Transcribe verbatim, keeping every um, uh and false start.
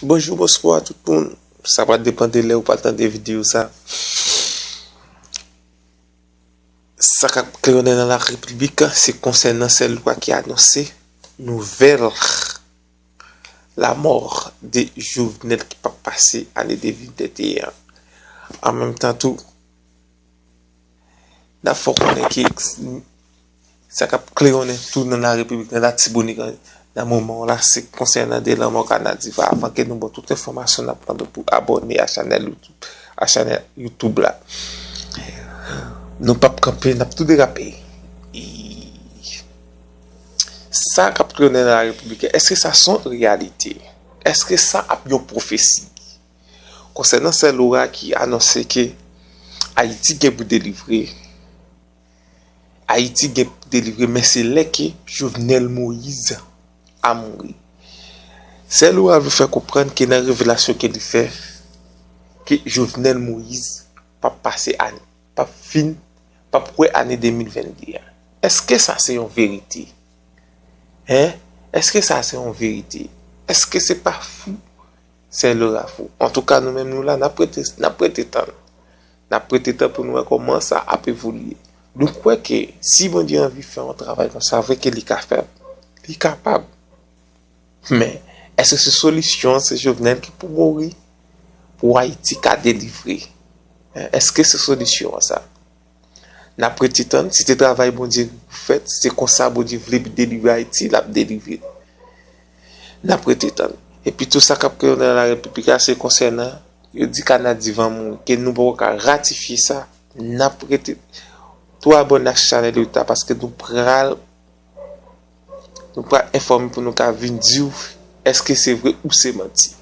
Bonjou, bonswa tout moun. Sa va depann de lè ou pral tande videyo sa. Sa k ap klewonnen nan la Repiblik, se konsènan sèl lwa ki anonse nouvèl lanmò de Jovenel ki p ap pase ane de mil venteyen an. An menm tan tou, n ap fè w konnen ke sa k ap klewonnen tou nan la Repiblik, nan Latibonit, nan moman w la, se konsènan de lanmò Ka N A Diva. Avan ke nou ba w tout enfòmasyon, n ap mande w pou abòne a chanèl YouTube, a chanèl YouTube la. Nou p ap kanpe, n ap tou derape. E sa k ap klewonnen nan la Repiblik, èske sa se yon reyalite? Èske sa ap yon pwofesi? Konsènan sèl lwa ki anonse ke Ayiti gen pou delivre, Ayiti gen pou delivre, men se lè ke Jovenel Moïse a mouri. Sèl lwa vle fè konprann ke nan revelasyon ke li fè, ke Jovenel Moïse p ap pase ane, p ap fin, p ap wè ane de mil vennde a. Èske sa se yon verite? Hein? Èske sa se yon verite? Èske se pa fou? Sèl lwa fou. Antouka, nou menm nou la, n ap rete, n ap rete tann. N ap rete tann pou nou wè kòman sa ap evolye. Nou kwè ke si Bondye anvi fè yon travay konsa, vre ke li ka fè, li kapab. Men, èske se solisyon an, se Jovenel ki pou mouri pou Ayiti ka delivre? Hein, èske se solisyon an sa? N ap rete tann, si se travay Bondye pou fèt, si se konsa Bondye vle delivre Ayiti, l ap delivre. N ap rete tann. Epi tou sa k ap klewonnen nan la Repiblik la, se konsènan, yo di Ka N A Diva mouri, ke nou poko ka ratifye sa. N ap rete tou abòne ak chanèl YouTube la, paske nou pral, nou pral enfòme pou nou ka vin di w èske se vre ou se manti.